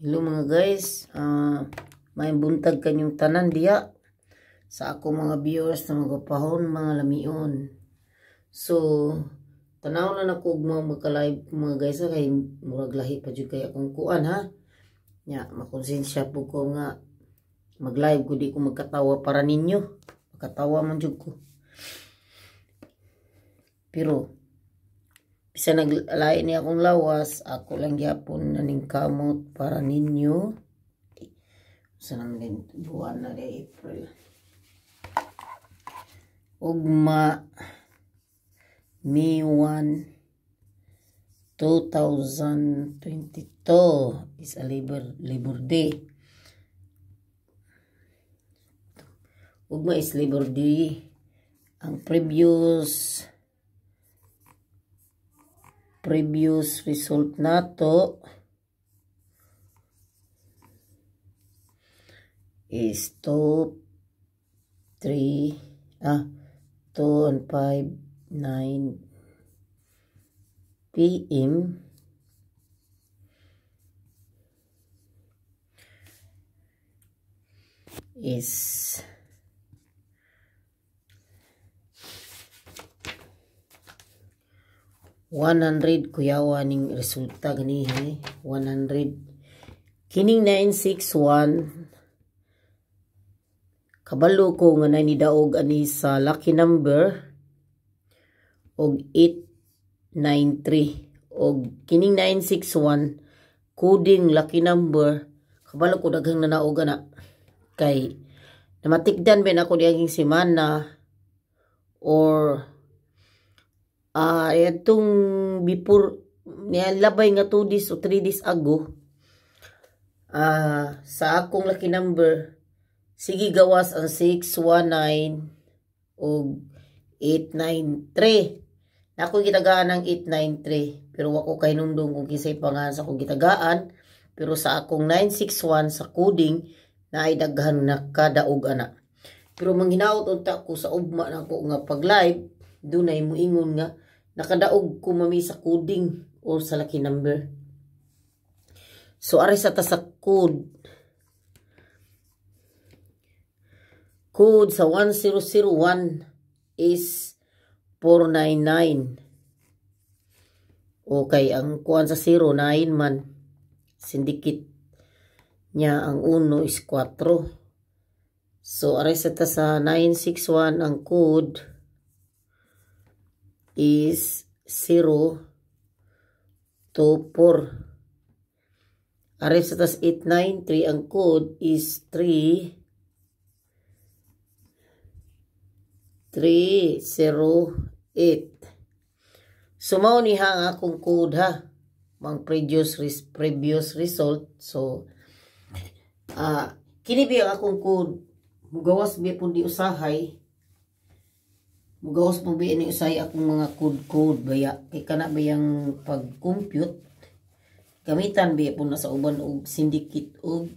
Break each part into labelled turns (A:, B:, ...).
A: Hello mga guys, may buntag kanyong tanan diya sa ako mga viewers na mga pahon, mga lamion. So, tanaw na nako og mga magka-live mga guys kay murag lahi pa jud kay akong kuan ha. Nya makonsensya po ko nga mag-live ko, di ko magkatawa para ninyo. Magkatawa man jud ko. Pero bisan naglain niya akong lawas, ako lang gyapon naning kamot para ninyo. Sa naman din buwan na di April. Ugma May 1, 2022 is a Labor Day. Ugma is Labor Day. Ang previous result nato is 2, 3, 2 and 5, 9 PM is 100. Kuyawa ning resulta ganihi 100 kining 961. Kabalo ko nga nanidaog ani sa lucky number og 893, og kining 961 coding lucky number, kabalo ko daghang nanaog ana kay namatikdan ben ako diaging semana or itong before niya labay nga 2 days o 3 days ago, sa akong lucky number sige gawas ang 619 og 893. Nako gitagaan ang 893 pero wako kay nundong kung kinsay pangalan sa akong gitagaan, pero sa akong 961 sa coding na ay daghan nakadaog ana. Pero manghinaot unta ko sa ugma nako nga pag live dunay muingon nga nakadaog ko mami sa coding or sa lucky number. So ari sa ta sa code. Code sa 1001 is 499. Okay, ang kuan sa 09 man syndicate niya ang 1 is 4. So ari sa ta sa 961, ang code is 0, 2, 4. Ari sa tas 893, ang code is 3, 3, 0, 8. So mao ni ha ang akong code ha, mang previous result. So kini bi ang akong code, mugawas bi pud di usahay. Mugawas po ba ni usay akong mga code baya kay kana bayang pag-compute gamitan biya po na sa uban og syndicate og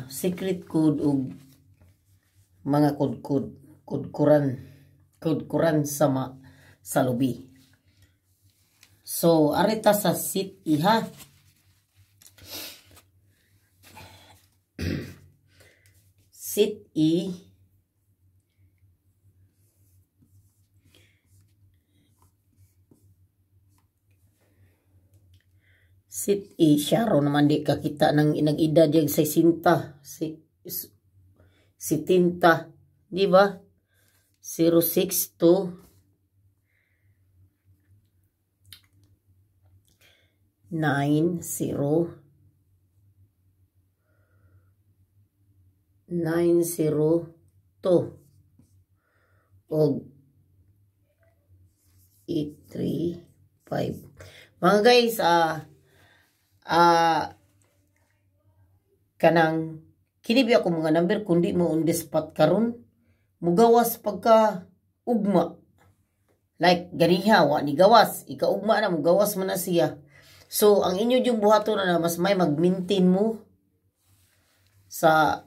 A: secret code og mga code kuran sama sa lubi. So arita sa sit iha. Sit i sit i syaro naman di kakita ng nag-edad yung 60 si 70, di ba? 062 9 0 9 0 2 og 8 3 5. Mga guys, kanang kini bi ako mga number kundi mo on the spot karon mugawas pagka ugma, like ganiha wa ni gawas ikaugma na mugawas man na siya. So ang inyo yung buhaton na mas may mag-maintain mo sa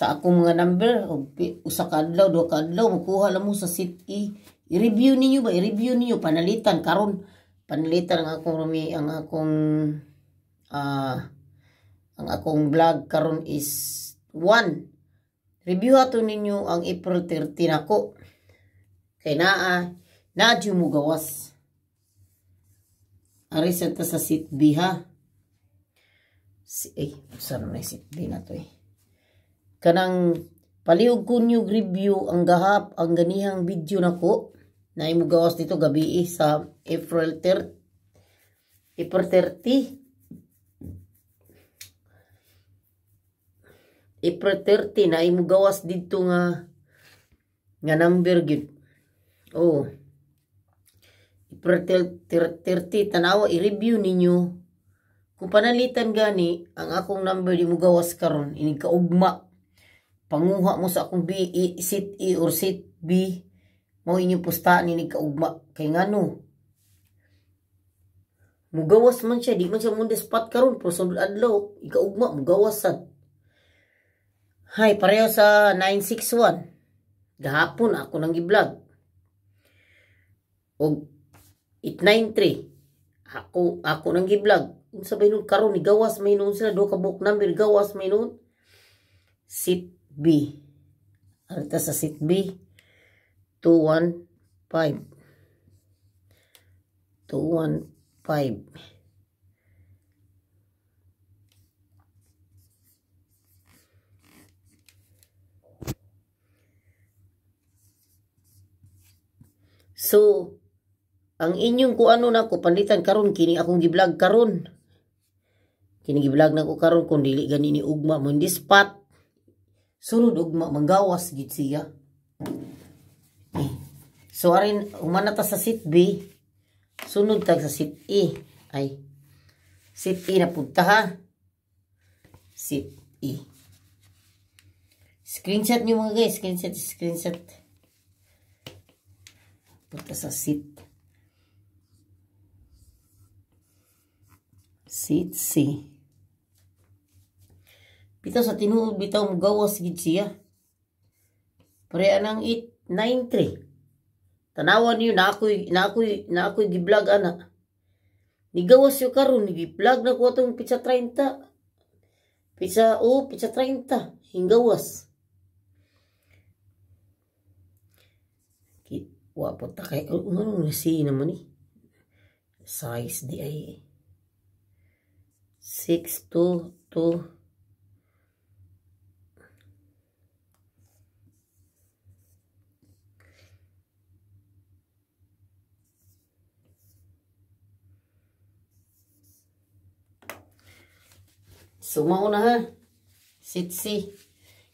A: akong mga number og usa ka adlaw, duha ka adlaw mukuha lang mo sa sit i. I-review ninyo ba, i-review ninyo panalitan karon, panalitan ang akong rumi, ang akong Ang akong vlog karon is 1. Review ato ninyo ang April 30 nako. Kay naa na mo gawas. Ari sa ta sa seat B ha. Si, eh, saan na seat B na to eh. Kanang palihog ko nyo review ang gahap, ang ganihang video nako. Na imo gawas dito gabi eh, sa April 30. April 30. April 30 na imo gawas dito nga nga number gyud. Oh. April 30, tanawa, i-review ninyo. Kung panalitan gani ang akong number di mo gawas karon, inig kaugma. Panguha mo sa akong B, E, seat E or seat B, mo inyong pustaan inig kaugma. Kay ngano? Mugawas man siya, di man siya munda spot karon, pero sunod adlaw ikaugma mugawas sad. Hay, pareho sa 961. Gahapon ako nang gi-vlog. Og 893. Ako nang gi-vlog. Unsa ba nun karon ni gawas may noon sila do ka book number gawas may noon. Seat B. Arita sa seat B 215. 215. So, ang inyong kuano na ko panlitan karon kini akong gi-vlog karon. Kini gi-vlog na ko karon kung dili gani ni ugma mo hindi spot. Sunod ugma manggawas gid siya. Eh. So arin humana ta sa seat B, sunod tag sa seat E. Ay. Seat E na pud ta ha. Seat E. Screenshot niyo mga guys, screenshot, screenshot. Punta sa seat. Seat C. Bitaw sa tinuod bitaw mo gawas gid siya. Pare anang 893. Tanawan niyo na ako'y gi-vlog ana. Nigawas yo karon, gi-vlog na ko atong pizza 30. Pizza o pizza 30 hinggawas. Wa po ta kay ngano si naman ni. Size di ay 6 2 2. So mauna ha. Seat C.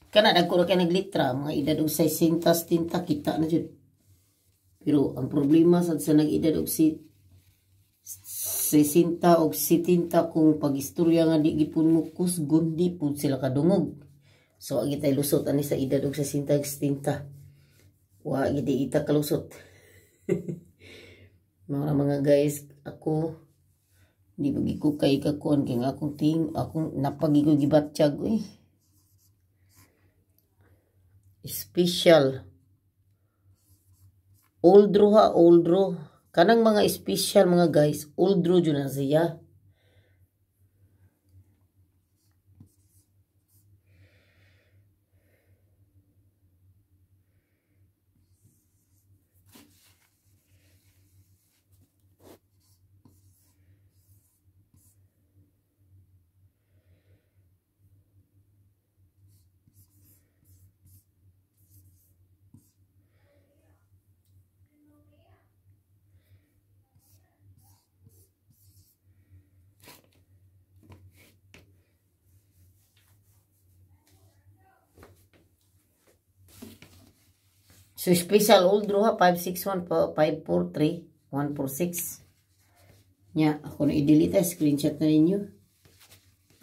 A: Kana dagko ra kay naglitra mga edad og 60 tinta kita na jud. Pero ang problema sad sa nag-edad og si 60 og 70 kung pagistorya nga di gipon mo kusgon di pud sila kadungog. So agi tay lusot ani sa edad og 60 og 70. Wa gid ita kalusot. Mga guys, ako di bagi ko kay kakuan kay nga akong ting akong napagigo gibatsyag oy. Special Oldro ha, oldro. Kanang mga special mga guys, oldro jud na siya. So, special old draw ha, 561, 543, 146. Nya, ako na i-delete, screenshot na ninyo.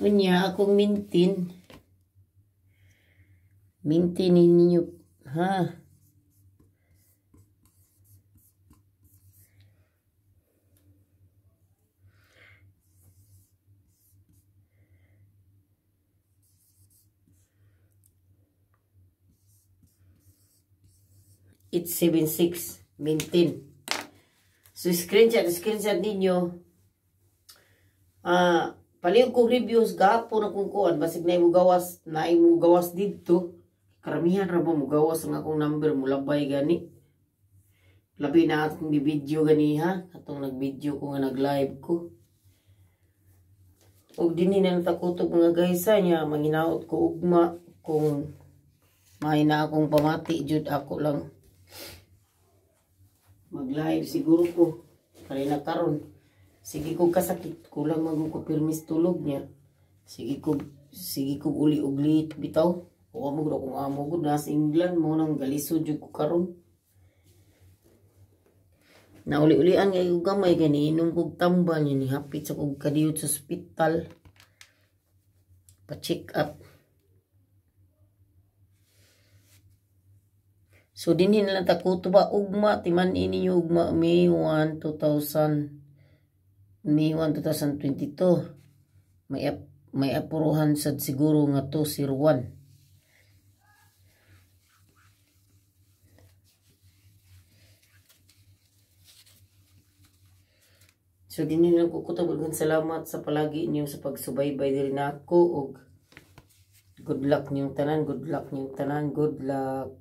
A: Unya, akong mintin. Mintin ninyo, ha. 876 maintain. So screenshot ninyo. Palihog kong reviews gahapon akong kuan, basig na mo gawas didto. Karamihan ra ba mo gawas ang akong number, mulabay gani. Labi na akong gi-video ganiha, atong nag-video ko nga nag-live ko. Ug dinhi na takutob, mga guys, niya manginaot ko ugma kung may na akong pamati jud, ako lang mag-live siguro ko kare na karon. Sige ko kasakit, kulang man ko pirmis tulog niya. Sige ko uli og late bitaw. Wa mo gud akong amo gud nasa England mo nang galisod jud ko karon. Nauli-ulian kay og gamay gani, inom kog tambal niya, ni hapit sa kog kadiyot sa ospital. Pa-check up. So dinhi na lang takuto ba ugma, timan ini ugma May 1 2000, May 1 2022. May apuruhan sad siguro nga 201. So dinhi na lang kukutob. Salamat sa palagi niyo sa pagsubaybay diri nako og good luck niyong tanan, good luck niyong tanan, good luck.